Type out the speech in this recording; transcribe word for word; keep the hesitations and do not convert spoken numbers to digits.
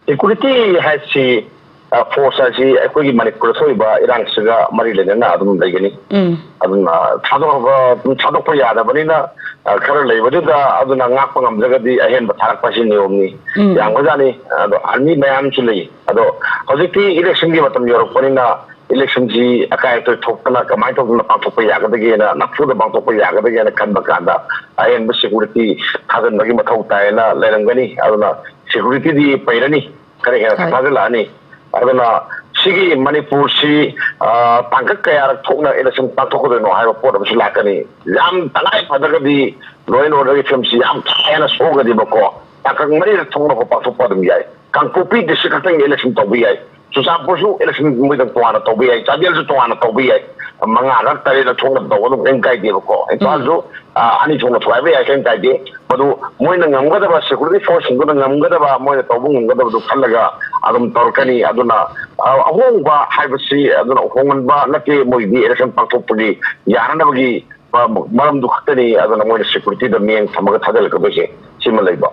Security ꯍꯥꯏꯁꯤ, force ꯍꯥꯏꯁꯤ ꯑꯩꯈꯣꯏꯒꯤ ꯃꯅꯤꯄꯨꯔꯗ ꯊꯣꯛꯏꯕ ꯏꯔꯥꯡꯁꯤꯒ ꯃꯔꯤ ꯂꯩꯅꯅ ꯑꯗꯨꯝ ꯂꯩꯒꯅꯤ꯫ ꯎꯝ ꯑꯗꯨꯅ ꯊꯥꯗꯣꯛꯑꯕ, ꯑꯗꯨꯝ ꯊꯥꯗꯣꯛꯄ ꯌꯥꯗꯕꯅꯤꯅ, ꯑ, ꯈꯔ ꯂꯩꯕꯗꯨꯗ ꯑꯗꯨꯅ ꯉꯥꯛꯄ ꯉꯝꯗ꯭ꯔꯒꯗꯤ ꯑꯍꯦꯟꯕ ꯊꯥꯔꯛꯄ ꯍꯥꯏꯁꯤ ꯅꯤꯌꯣꯝꯅꯤ꯫ ꯎꯝ꯫ ꯌꯥꯝꯈ꯭ꯔꯖꯥꯠꯅꯤ꯫ ꯑꯗꯣ ꯑꯥꯔꯃꯤ ꯃꯌꯥꯝꯁꯨ ꯂꯩ꯫ ꯑꯗꯣ ꯍꯧꯖꯤꯛꯇꯤ ꯏꯂꯦꯛꯁꯟꯒꯤ ꯃꯇꯝ ꯌꯧꯔꯛꯄꯅꯤꯅ ꯏꯂꯦꯛꯁꯟꯁꯤ ꯑꯀꯥꯏ ꯑꯇꯣꯏ ꯊꯣꯛꯇꯅ ꯀꯃꯥꯏꯅ ꯇꯧꯗꯅ ꯄꯥꯡꯊꯣꯛꯄ ꯌꯥꯒꯗꯒꯦꯅ, ꯅꯝꯐꯨꯗ ꯄꯥꯡꯊꯣꯛꯄ ꯌꯥꯒꯗꯒꯦꯅ ꯈꯟꯕ ꯀꯥꯟꯗ ꯑꯍꯦꯟꯕ ꯁꯦꯀ꯭ꯌꯨꯔꯤꯇꯤ ꯊꯥꯖꯤꯟꯕꯒꯤ ꯃꯊꯧ ꯇꯥꯏꯌꯦꯅ ꯂꯩꯔꯝꯒꯅꯤ꯫ ꯑꯗꯨꯅ ꯁꯦꯀ꯭ꯌꯨꯔꯤꯇꯤꯗꯤ ꯄꯩꯔꯅꯤ, ꯈꯔ ꯍꯦꯟꯅ ꯍꯣꯏ꯫ ꯊꯥꯖꯤꯜꯂꯛꯑꯅꯤ꯫ ꯑꯗꯨꯅ ꯁꯤꯒꯤ ꯃꯅꯤꯄꯨꯔꯁꯤ, ꯑ, ꯇꯥꯡꯀꯛ ꯀꯌꯥꯔꯛ ꯊꯣꯛꯅ ꯏꯂꯦꯛꯁꯟ ꯄꯥꯡꯊꯣꯛꯀꯗꯣꯏꯅꯣ ꯍꯥꯏꯕ ꯄꯣꯠ ꯑꯃꯁꯨ ꯂꯥꯛꯀꯅꯤ꯫ ꯌꯥꯝ ꯇꯉꯥꯏ ꯐꯗ꯭ꯔꯒꯗꯤ ꯂꯣ ꯑꯦꯟ ꯑꯣꯔꯗꯔꯒꯤ ꯐꯤꯕꯝꯁꯤ ꯌꯥꯝ ꯀꯥ ꯍꯦꯟꯅ ꯁꯣꯛꯑꯒꯗꯤꯕꯀꯣ, ꯇꯥꯡꯀꯛ ꯃꯔꯤꯔꯛ ꯊꯣꯛꯅ ꯄꯥꯡꯊꯣꯛꯄ ꯑꯗꯨꯝ ꯌꯥꯏ꯫ ꯀꯥꯡꯄꯣꯛꯄꯤ ꯗꯤꯁꯇ꯭ꯔꯤꯛ ꯈꯛꯇꯪꯒꯤ ꯏꯂꯦꯛꯁꯟ ꯇꯧꯕ ꯌꯥꯏ꯫ ꯆꯨꯔꯆꯥꯟꯄꯨꯔꯁꯨ ꯏꯂꯦꯛꯁꯟ ꯃꯣꯏꯗꯪ ꯇꯣꯉꯥꯟꯅ ꯇꯧꯕ ꯌꯥꯏ, ꯆꯥꯟꯗꯦꯜꯁꯨ ꯇꯣꯉꯥꯟꯅ ꯇꯧꯕ ꯌꯥꯏ꯫ ꯃꯉꯥꯔꯛ ꯇꯔꯦꯠꯂꯛ ꯊꯣꯛꯅ ꯇꯧꯕ ꯑꯗꯨꯝ ꯀꯔꯤꯝ ꯀꯥꯏꯗꯦꯕꯀꯣ꯫ ꯏꯝꯐꯥꯜꯁꯨ, ꯑ, ꯑꯅꯤ ꯊꯣꯛꯅ ꯊꯨꯒꯥꯏꯕ ꯌꯥꯏ, ꯀꯔꯤꯝ ꯀꯥꯏꯗꯦ꯫ ꯃꯗꯨ ꯃꯣꯏꯅ ꯉꯝꯒꯗꯕ, ꯁꯦꯀ꯭ꯌꯨꯔꯤꯇꯤ ꯐꯣꯔꯁꯁꯤꯡꯗꯨꯅ ꯉꯝꯒꯗꯕ, ꯃꯣꯏꯅ ꯇꯧꯕ ꯉꯝꯒꯗꯕꯗꯨ ꯈꯜꯂꯒ ꯑꯗꯨꯝ ꯇꯧꯔꯛꯀꯅꯤ꯫ ꯑꯗꯨꯅ, ꯑ, ꯑꯍꯣꯡꯕ ꯍꯥꯏꯕꯁꯤ, ꯑꯗꯨꯅ ꯍꯣꯡꯍꯟꯕ ꯅꯠꯇꯦ, ꯃꯣꯏꯗꯤ ꯏꯂꯦꯛꯁꯟ ꯄꯥꯡꯊꯣꯛꯄꯒꯤ ꯌꯥꯅꯅꯕꯒꯤ ꯃ-, ꯃꯔꯝꯗꯨ ꯈꯛꯇꯅꯤ꯫ ꯑꯗꯨꯅ ꯃꯣꯏꯅ ꯁꯦꯀ꯭ꯌꯨꯔꯤꯇꯤꯗ ꯃꯤꯠꯌꯦꯡ ꯊꯝꯃꯒ ꯊꯥꯖꯤꯜꯂꯛꯀꯗꯣꯏꯁꯦ ꯁꯤꯃ ꯂꯩꯕ꯫